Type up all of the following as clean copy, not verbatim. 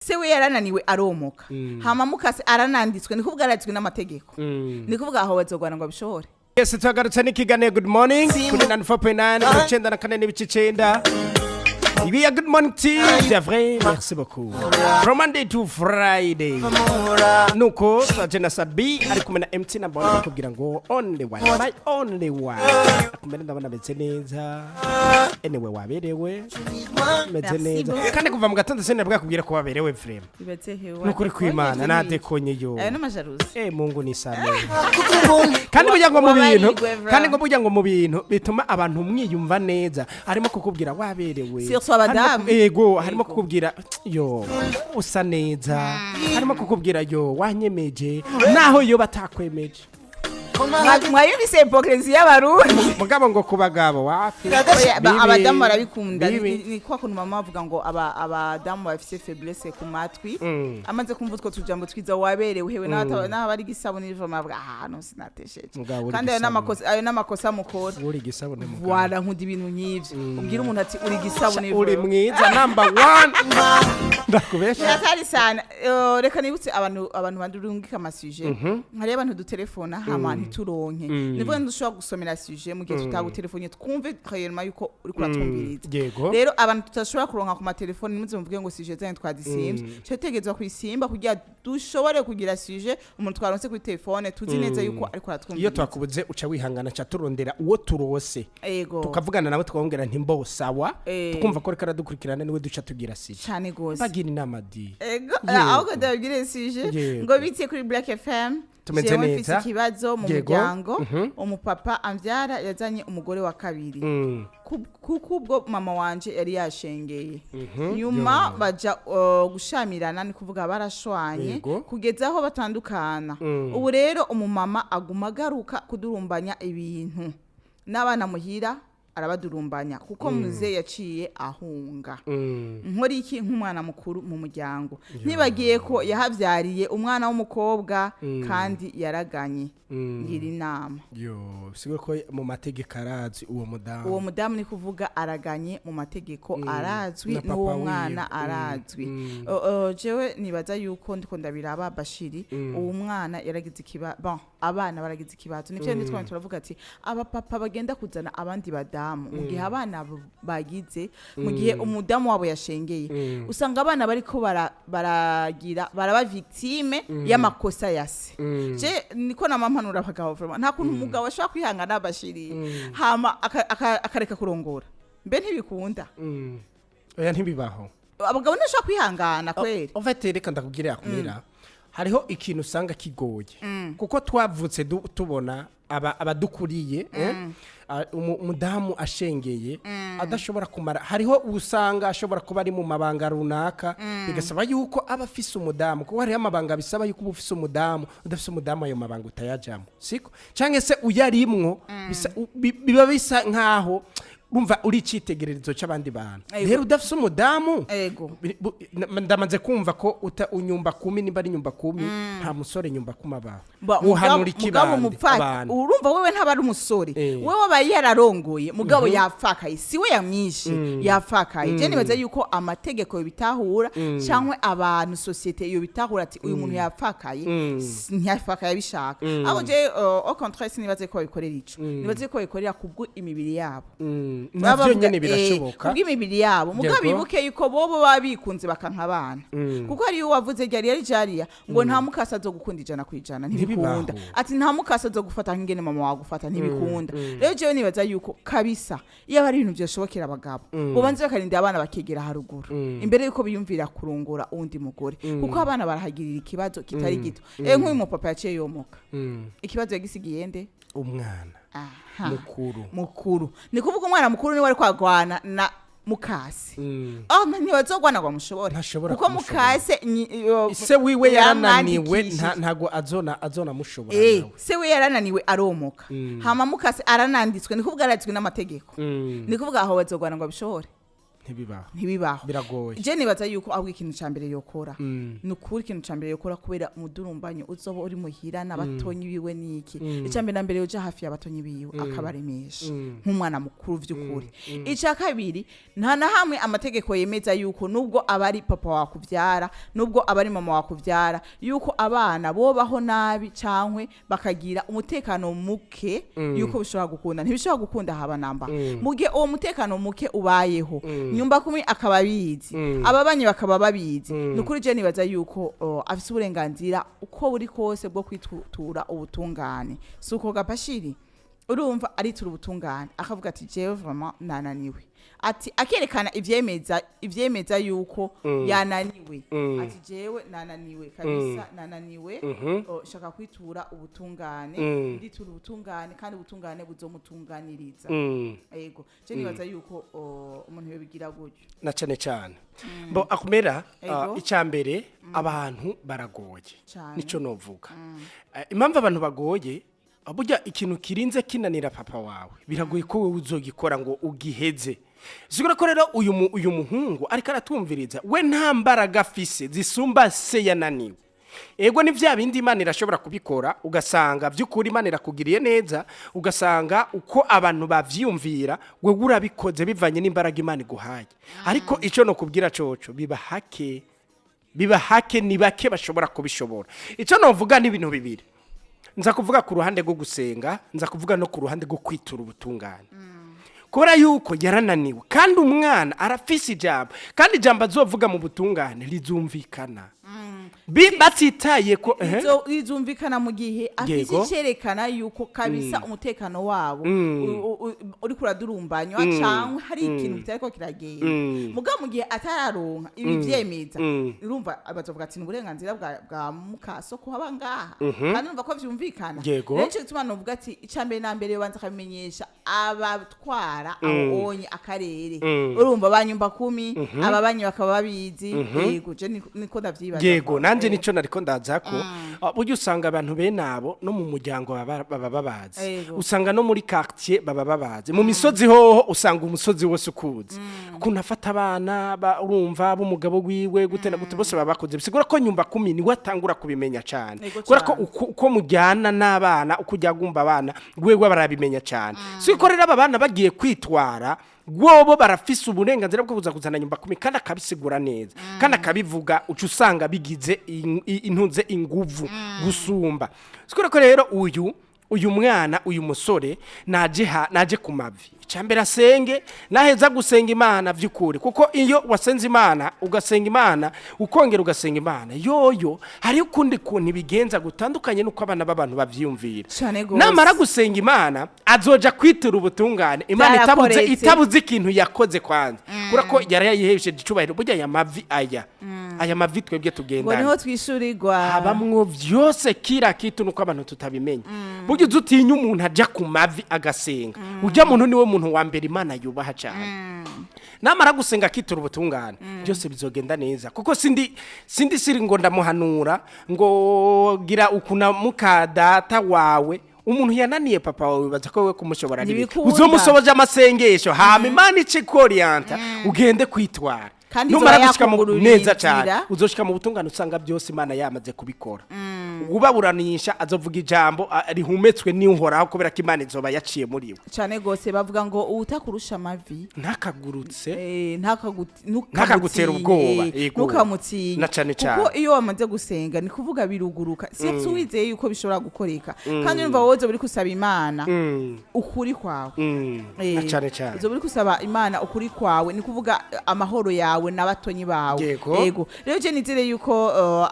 Se we yarananiwe aromoka, hama mukase arananditswe, ni kuvuga arazwi n'amategeko, ni kuvuga aho bazogwana ngo abishobore. Yes, tuhagarutse n'ikiganiro Good Morning kuri 94.9, 94.9. Ibi ya Good Morning Team, c'est vrai, merci beaucoup. From Monday to Friday. Nuko twaje na Sabi ari kumwe na MT na Mbona bakubwira ngo "Only one, my only one". Akumene ndabona ameze neza. Anyway, waberewe. Meze Merci neza. beaucoup. Kandi kuva mu gatondo sinabwa kubwira ko waberewe frame. Ibatse hewa. Nukuri kwimana nadekonye yo. Ayo n'amajaruzi. Eh, Mungu nisamehe. Kandi burya ngo mu bintu Wabarigwe, bro. Kandi ngo burya ngo mu bintu bituma abantu mwiyumva neza harimo kukubwira waberewe. Surtout abadamu. Ego, harimo kukubwira yo usa neza, harimo kukubwira yo wanyemeje naho yo batakwemeje. Mwayumvise hypocrisie y'Abarundi? Mugabo ngo ku bagabo wapi. Oya, Bibi. abadamu barabikunda. Bibi. Ni kwa kuntu mama bavuga ngo abadamu bafise faiblesse ku matwi. Amaze kumva utwo tujambo twiza, waberewe hewe, n'aba ari gisabune n'ivoma, bavuga: "Ah no, sinatesheje." Mugabo uri Kandi ayo gisabune. n'amakosa, ayo n'amakosa mukora. Uri igisabune mugabo. Wala, nkunda ibintu nk'ivyo, ubwira umuntu ati uri gisabune. Uri mwiza number one, ndakubesha. Biratari sana. Reka nibutse abantu bandurungika ama sujets. Hariyo abantu dutelefona hama ntituronke. Nivuga ndushobora gusomera sujet mu gihe tutagutelefone, twumve réellement yuko uriko uratwumviriza. Rero abantu tutashobora kuronka ku matelefone, nimuze muvuge ngo sujet zanyu twazisimbye. Cyo tegerezwa kuyisimba kugira dushobore kugira sujet umuntu twaronse kuri telefone, tuzi neza yuko ariko Iyo aratwumviriza. twakubuze uca wihangana, ca turondera uwo turose, tukavugana nawe, tukamubwira nti mbo sawa, tukumva ko reka aradukurikirana, niwe duca tugira sujet. Cane gose. Bagira inama di. Ego. Ahubwo ndababwire sujet. Ngo bitiye kuri Black FM. Tumeze Jewe neza. mfise ikibazo mu muryango. Umupapa amvyara yazanye umugore wa kabiri, kuko ubwo mama wanje yari yashengeye. Nyuma baja gushamirana, ni kuvuga barashwanye kugeza aho batandukana. Ubu rero umumama aguma agaruka kudurumbanya ibintu n'abana muhira, arabadurumbanya kuko muze yaciye ahunga. Nkora iki nk'umwana mukuru mu muryango? Ntibagiye ko yahavyariye umwana w'umukobwa kandi yaraganye. Ngira inama. Yo, sigwe ko mu mategeko arazi uwo mudamu. Uwo mudamu ni kuvuga araganye mu mategeko, arazwi. Na papa N'uwo wiwe. mwana arazwi. Jewe nibaza yuko ndiko ndabiraba, Bashiri, uwo mwana yaragize ikibazo, bon, abana baragize ikibazo. Nivyo nitwa turavuga ati abapapa bagenda kuzana abandi badamu mu gihe abana bagize, mu gihe umudamu wabo yashengeye, usanga abana bariko baragira baraba victime y'amakosa ya se. Je niko namampanura abagabo vraiment, nta kuntu umugabo ashobora kwihangana, Bashiri, hama akareka kurongora. Mbe ntibikunda? Oya, ntibibaho. Abagabo ntibashobora kwihangana kweri. En fait, reka ndakubwire, yakumira hariho ikintu usanga kigoye kuko twavutse tubona abadukuriye, eh? Umudamu ashengeye adashobora kumara, hariho usanga ashobora kuba ari mu mabanga runaka, bigasaba yuko aba afise umudamu, kuko hariho amabanga bisaba yuko uba ufise umudamu. Udafise umudamu ayo mabanga utayajamo, siko? Canke se uyarimwo biba bisa nkaho urumva uri icitegererezo c'abandi bantu. Rero udafise umudamu, ndamaze kumva ko uta unyumba kumi, nimba ari nyumba kumi, nta musore nyumba kumi abaho. Uhanura Mugabo ikibande umupfaka abantu. Urumva wewe ntaba ari umusore. Wewe aba yararongoye, mugabo yapfakaye, si we yamwishe, yapfakaye. Je nibaza yuko amategeko yobitahura, cyangwa abantu société yobitahura, ati uyu muntu yapfakaye, ntiyapfakaye abishaka. Ahubwo je au contraire sinibaze ko babikorera ico, nibaze ko babikorera kubwo imibiri yabo. Baba Navyo bavuga, nyene birashoboka. Kubw'imibiri yabo, mugabo bibuke yuko bobo baba bikunze bakanka abana, kuko hariyo uwavuze ryari yari jariya ngo nta mukasa zo gukunda 100%, ntibikunda. Ntibibaho. Ati nta mukasa zo gufata nk'ingene mama wagufata, ntibikunda. Rero jewe nibaza yuko kabisa iyo ari ibintu vyoshobokera abagabo, bobanze bakarinda abana bakegera haruguru imbere yuko biyumvira kurongora uwundi mugore, kuko abana barahagirira ikibazo kitari gito. Nk'uyu mupapa yaciye yomoka, ikibazo yagisigiye nde? Umwana Aha. mukuru. Mukuru, ni kuvuga umwana mukuru niwe ari kwagwana na mukase. Oh, ntibazogwana ngo bamushobore. Ntashobora Kuko kumushobora. mukase Se wiwe yarananiwe. yamwandikishije. Ntago azona mushobora nawe. Se we yarananiwe aromoka, hama mukase arananditswe, ni kuvuga arazwi n'amategeko. Ni kuvuga aho bazogwana ngo babishobore. Ntibibaho. Ntibibaho. Biragoye. Je nibaza yuko ahubwo ikintu ca mbere yokora, ni ukuri, ikintu ca mbere yokora, kubera umudurumbanyo uzoba uri muhira n'abatonyi biwe, niki ica mbere na mbere, yoja hafi y'abatonyi biwe akabaremesha nk'umwana mukuru vy'ukuri. Ica kabiri, nta na hamwe amategeko yemeza yuko nubwo aba ari papa wakuvyara, nubwo aba ari mama wakuvyara, yuko abana bobaho nabi cankwe bakagira umutekano muke, yuko bishobora gukunda. Ntibishobora gukunda haba namba. Mu gihe uwo mutekano muke ubayeho, nyumba kumi akaba abizi, ababanyi bakaba babizi, ni ukuri je nibaza yuko afise uburenganzira uko buri kose bwo kwitura ubutungane. Si uko gapashiri? Urumva, aritura ubutungane akavuga ati: "Jewe vraiment nananiwe", ati akerekana ivyemeza yuko yananiwe, ati: "Jewe nananiwe kabisa, nananiwe, shaka kwitura ubutungane, nditura ubutungane kandi ubutungane buzomutunganiriza." Ego, je nibaza yuko umuntu yobigira gutyo. Na cane cane bo akumera. Ego. Icya mbere, abantu baragoye. Cane. Nico novuga. Impamvu abantu bagoye, burya ikintu kirinze kinanira papa wawe, biragoye ko wowe uzogikora ngo ugiheze. Sigura ko rero uyu muhungu ariko aratumviriza, we nta mbaraga afise zisumba se yananiwe. Ego, ni vya bindi Imana irashobora kubikora, ugasanga by'ukuri Imana irakugiriye neza, ugasanga uko abantu bavyiyumvira wewe urabikoze bivanye n'imbaraga Imana iguhaye. Ariko ico no kubwira coco, biba hake, biba hake, ni bake bashobora kubishobora. Ico novuga ni ibintu bibiri: nza kuvuga ku ruhande rwo gusenga, nza kuvuga no ku ruhande rwo kwitura ubutungane, kubera yuko yarananiwe kandi umwana arafise ijambo, kandi ijambo azovuga mu butungane rizumvikana. Batitaye ko ehe. Rizumvikana mu gihe afise icerekana yuko kabisa umutekano wabo uriko uradurumbanywa canke hari ikintu kitariko kiragenda. Muga mu gihe atararonka ibi vyemeza, urumva bazovuga ati: "Ni uburenganzira bwa mukaso kuhaba ngaha", kandi urumva ko vyumvikana. Rero nico gituma novuga ati ica mbere na mbere yobanza akabimenyesha abatwara aho onye akarere, urumva, banyumba kumi, ababanyi bakaba babizi. Yego, je niko ndavyibaza. Yego, nanje nico nariko ndaza ko burya usanga abantu bene abo no mu muryango baba babazi. Usanga no muri quartier baba babazi, mu misozi hoho usanga umusozi wose ukuzi ukuntu afata abana urumva b'umugabo wiwe gute na gute, bose baba bakoze. Bisigura ko nyumba kumi niwe atangura kubimenya cane, Yego kubera ko uko mujyana n'abana, uko ujya gumba abana wewe, barabimenya cane. Siko rero aba bana bagiye kwitwara gwobo, barafise uburenganzira bwo kuza kuzana nyumba kumi kandi akabisigura neza kandi akabivuga, uca usanga bigize intuze inguvu gusumba. Sikora ko rero uyu mwana, uyu musore naje ku mavi, icambere asenge, naheza gusenga Imana vy'ukuri, kuko iyo wasenze Imana, ugasenga Imana, ukongera ugasenga Imana, yoyo hari ukundi kuntu ibigenza gutandukanye nuko abana b'abantu bavyiyumvira. Cane gose. Namara gusenga Imana, azoja kwitura ubutungane Imana itabuze Byarakoretse. itabuze ikintu yakoze kwanza, kubera ko yari yayihesheje icubahiro. Burya aya mavi, aya mavi twebwe Ngo tugendana niho twishurirwa. Habamwo vyose, kira kitu, nuko abantu tutabimenya. Burya uzi utinya umuntu aja ku mavi agasenga, ujya muntu niwe muntu wa mbere Imana yubaha cyane. Namara gusenga akitura ubutungane, byose bizogenda neza, kuko sindi siri ngo ndamuhanura ngo gira ukuna muka data wawe. Umuntu yananiye papa wawe, baza ko we kumushobora ari bike. Ntibikunda. Uzomusoboje amasengesho, hama Imana ice korianta, ugende kwitwara. Kandi Numara izoba gushika mu yakugururiye neza cyane, inzira. uzoshika mu butungane usanga byose Imana yamaze kubikora. Ubaburanisha azovuga ijambo rihumetswe n'Uhoraho, kubera ko Imana izoba yaciye muri we. Cane gose. Bavuga ngo uwutakurusha amavi Ntakagurutse. Ntakagutere Ntakagutere ubwoba, yego. Ntukamutinye. Na cane cane. Kuko iyo wamaze gusenga, ni kuvuga biruguruka, si wizeye yuko bishobora gukoreka, kandi urumva wowe uzoba uri gusaba Imana ukuri kwawe. Na cane cane. Uzoba uri gusaba Imana ukuri kwawe, ni kuvuga amahoro yawe n'abatonyi bawe. Yego. Yego, rero je nizere yuko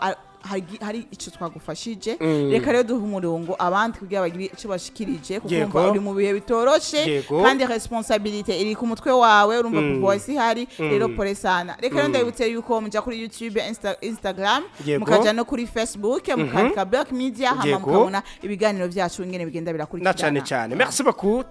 hari ico twagufashije. Reka rero duhe umurongo abandi kugira bagire ico bashikirije, kuko urumva uri mu bihe bitoroshe, kandi responsabilité iri ku mutwe wawe. Urumva voice ihari rero, pole sana. Reka rero ndabibutse yuko muja kuri YouTube, Instagram, mukaja no kuri Facebook, mukandika Black Media, hama mukabona ibiganiro vyacu ingene bigenda Na birakurikirana. cane cane, merci beaucoup.